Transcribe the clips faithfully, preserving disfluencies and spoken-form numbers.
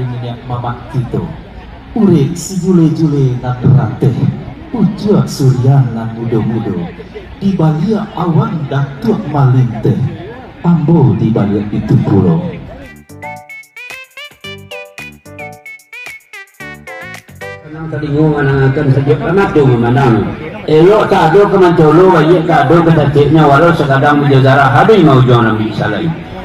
Niniak mamak kito, urek sijule-jule nan ranteh, pucuak surian nan mudo-mudo, di baliak awan Datuak malinteh, ambo di baliak itu pulo. Sanang talingo mandangakan, sajuak ka mato mamandang. Elok tak ado ka mancolo, baiak tak ado ka caceknyo, walau sakadang bujo zarah, habih mah ujuang rambik salai.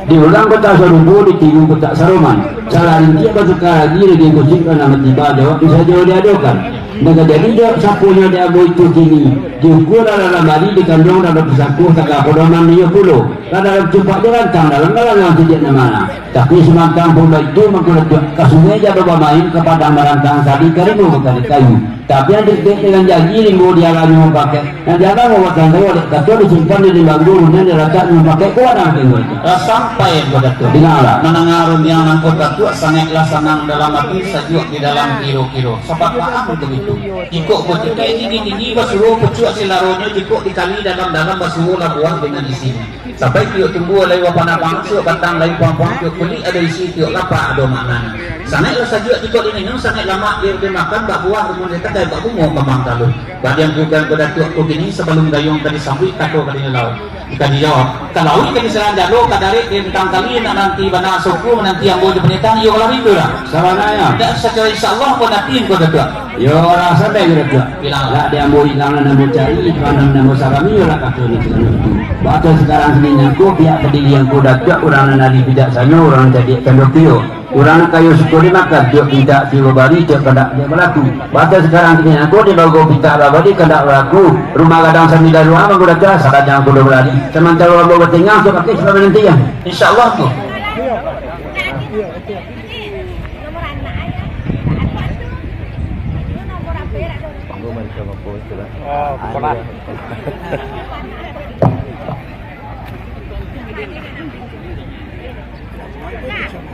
Di urang kota sarubo, di tigo kota saroman. Salah rintiak batuka lagi, lagi musim ka nan tiba, jawab tu sajo diadokan. Nan ka jadi jawab saponyo di ambo itu kini, diukua dalam lamari, dikanduang dalam pusako, taga podoman iyo pulo. Lah dalam cupak jo rantang, dalam galangan sijak nan mana. Tapi samantang pun baitu, mangko Datuak ka sungai jalo bamain, ka padang barantang sadi, ka rimbo bakari kayu. Tapi nan dek-dek dengan janji, rimbo dialanyo mapakek. Nan dialang mawakang kayu, dek kato disimpan di limbang guru, nan dilatak mapakek kuanang tinggal. Lah sampai ko Datuak. Dengarlah. Mandanga rundiang nangko Datuak, sangaiklah sanang dalam ati, sajuak di dalam kiro-kiro. Sabab paham tu itu. Jikok batikai tinggi-tinggi, basuo pucuak silaronyo, jikok dikali dalam-dalam, basuo labuah dengan isini. Sampai tiok tumbuah lai wapanah bangsuak, batang lai puang-puang, tiok kulik ado isi, tiok lapak ado maknanyo. Sangaiklah sajuak jikok diminum, sangaik lamak di, dimakan, bak buah rumun ditakai, bak bungo kamang taluih. Badiam bukan ko Datuak ko kini, sabalum gayuang ka disambuik, kato ka dilalau, ka dijawab. Ka lauik ka disalang jalo, ka darek di rentang kali, nak nanti bana suku, mananti ambo jo panitang, iyo ka lari tu lah. Sabananyo. Indak sacaro insyaallah ko nanti ko Datuak. Yo, lah sampai ko Datuak. Bilang. Lah di ambo ilang nan ambo cari, panam nan ambo sarami, yo lah kato nan sabananyo tu. Baa sakarang kini nangko, pihak padiri angku Datuak, urang nan alih bijaksano, urang nan cadiak cando kio. Urang nan kayo suko dimakan, tiok pintak tiok babari, tiok kandak tiok balaku. Baa sakarang kini nangko, di bago pintak babari, kandak balaku. Rumah gadang sambilan rumah, mangko Datuak, salah jangan kudo balari. Samantaro ambo batengah, tu pakai sudah manantian. Insyaallah tu.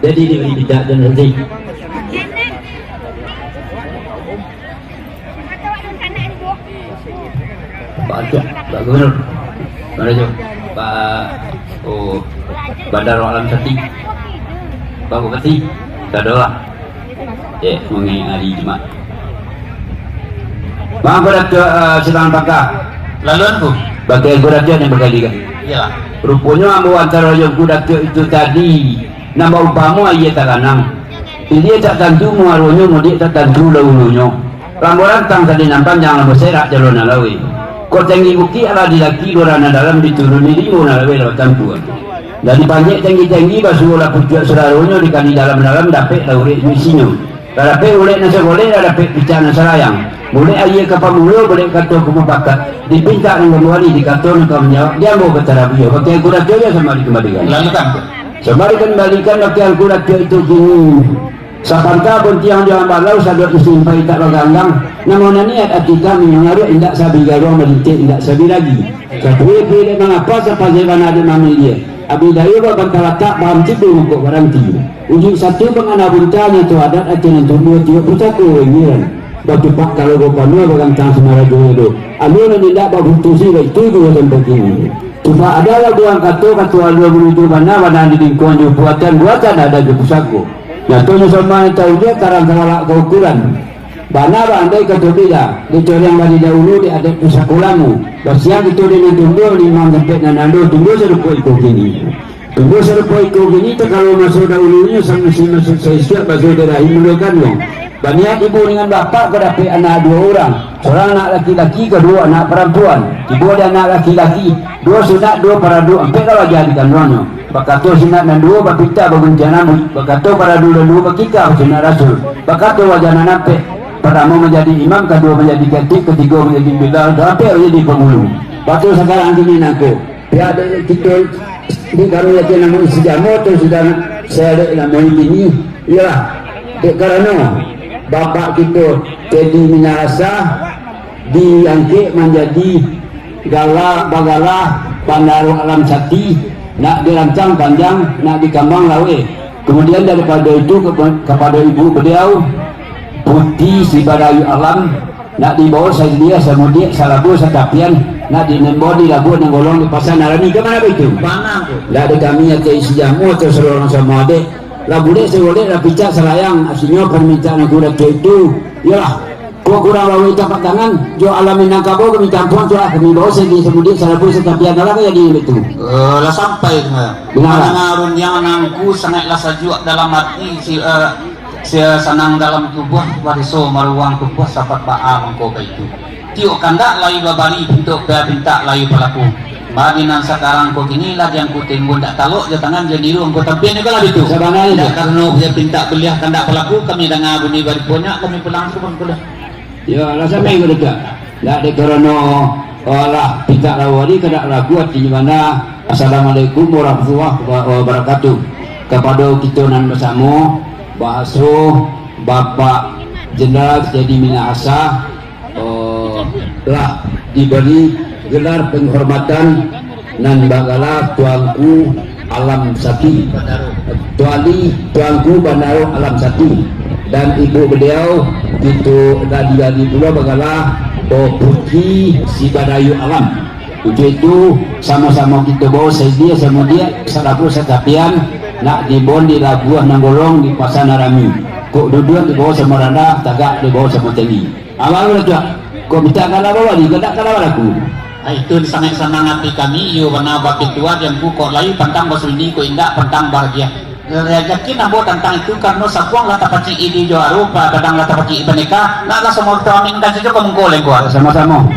Jadi, dia beri pijak dan nanti. Pak Antuk, Pak Gubernur, Pak Rajo, Pak, oh, Bandar Alam Sati, Pak Bupati, Sadolah. Eh, mangingek hari Jumat. Mangko Datuak, eh, silang pangka. Laluan tu? Bagai ko Datuak nan bakali kan? Iyalah. Ruponyo ambo antaro jo Angku Datuak itu tadi, nan baumpamo aia talanang. Ilia tak tantu muaronyo, mudiak tak tantu dahulunyo. Rambo rantang tadi nan panjang, rambo serak jalo nan laweh. Kok tanggi bukik alah dilaki, lurah nan dalam dituruni, rimbo nan laweh lawatan puang. Dari panjek tanggi-tanggi, basuo lah pucuak suraronyo, dikali dalam-dalam, dapek lah urek jo isinyo. Lah dapek urek nan sagolek, lah dapek picak nan salayang. Bulek aia ka pamulo, bulek kato ka mupakat. Dipintak nan ka mawali, dikato nan ka manjawab, di ambo ka tarabiah. Bagai Angku Datuak, sambah dikambalikan. Lalu kan? Sambah dikambalikan, bagai Angku Datuak itu kini. Sapanta buntiang di ambalau, sadok disimpai tak baganggang. Namo naniat ati kami mangaruak, indak sabi garuang, malintik indak sabi lagi. Sapue-pue dek mangapa, sapazai bana dek mamilia. Abih dayo babantah latak, baanti dulu kok baranti. Ujuik satu pangana bunta, nyato adat ati nan tumbuah, tiok pusako wai ngiran. Batupak kalogo panua, bagantang sumarajo edo. Alun nan indak baputusi, baitu juo sampai kini. Tupak ado labuah kato, kato alua manuju bana, bana di lingkuang jo buatan, buatan adat jo pusako. Nyatonyo sama nan tauliah, tarang salalak ka ukuran. Bana baandai kato bida, dek coriang bari dahulu, dek adat pusako lamo. Basiang kito dek nan tumbuah, manimang tampek nan ando, tumbuah sarupo iko kini. Tumbuah sarupo iko kini, takalo maso dahulunyo, samusim maso saisuak, baso di rahim mulo kanduang. Baniat ibu dengan bapak ko dapek anak duo urang, sorang anak laki-laki, kaduo anak parampuan. Tibo di anak laki-laki, duo sunat, duo paradu, ampek lah wajah di kanduangnyo. Bakato sunat nan duo, bapinta baguntiang rambuik. Bakato paradu nan duo, bakika basunak rasul. Bakato wajah nan ampek, partamo manjadi imam, kaduo manjadi katik, katigo manjadi bilal, kaampek manjadi pangulu. Baa sakarang kini nangko, pihak dari kito di kami laki namo isi jamo tu sudah saya ada namo ini, iyolah. Dek karano bapak kito Teddy Minahasa diangkek manjadi gala, bagala Bandar Alam Sati, nak dirantang panjang, nak dikambang laweh. Kemudian daripado itu kepa-, kapado ibu beliau, Puti Sibarayu Alam, nak dibawa sailia, samudiak, salabo, satapian, nak dinembo di labuah nan golong di Pasa Narani. Ka mana baitu? Mana tu? Ndak ada kami atau isi jamu atau saluruh urang samo adek. Lah bulek sabolek, lah picak salayang, asinyo permintaan aku rakyat itu, iyolah, kok kurang laweh tapak tangan, jo alam Minangkabau kami tampuang tu lah, kami bawa segi samudiak salaku satapian lah kan jadi itu. Eh, lah sampai tu, eh. Benar. Mandangar rundiang nangku sangaiklah sajuak dalam hati, si, eh, si, eh, sanang dalam tubuh, bariso maruang tubuh, sapat baa mangko baitu. Tiok kandak layu babari, pintok pia pintak layu palaku. Bagi nan sakarang ko kini, lah di angku timbun dak talok jo tangan jo niru angku tampian nyo lah bitu. Sabana nyo. Dak karano pia pintak baliah kandak palaku, kami danga bunyi bari ponyak, kami pulang tu pun pulang. Yo, lah sampai ko dekat. Dak dek karano, oh, lah pintak lawa ni kandak laku, artinyo bana. Assalamualaikum warahmatullahi wabarakatuh. Kapado kito nan basamo, bahaso Bapak Jenderal Setiadi Minahasa, eh, lah dibari gelar penghormatan nan bagala Tuanku Alam Sati. Tuali, Tuanku Bandaro Alam Sati. Dan ibu beliau, itu lah dibari pulo bagala, oh, Putri Sibadayu Alam. Untuk itu, samo-samo kito bawa saidia samudiak, salaku satapian, nak dibon di labuah nan golong, di pasa nan rami. Kok duduak di bawah samo randah, tagak di bawah samo tinggi. Abah tu lah, Tuan. Kok mintak kalah bawah ni, kok tak kalah balaku. Ah, itu sangaik sanang ati kami, iyo bana bapituah, di angku kok lai pantang basunyi, kok indak pantang bahagia. Yakin ambo tantang itu, karano sapuang lah tapacik di Joharo, pa-, padang lah tapacik di Paneka, nak lah samo kito amin kan sajo ka mungko lengko. Samo-samo.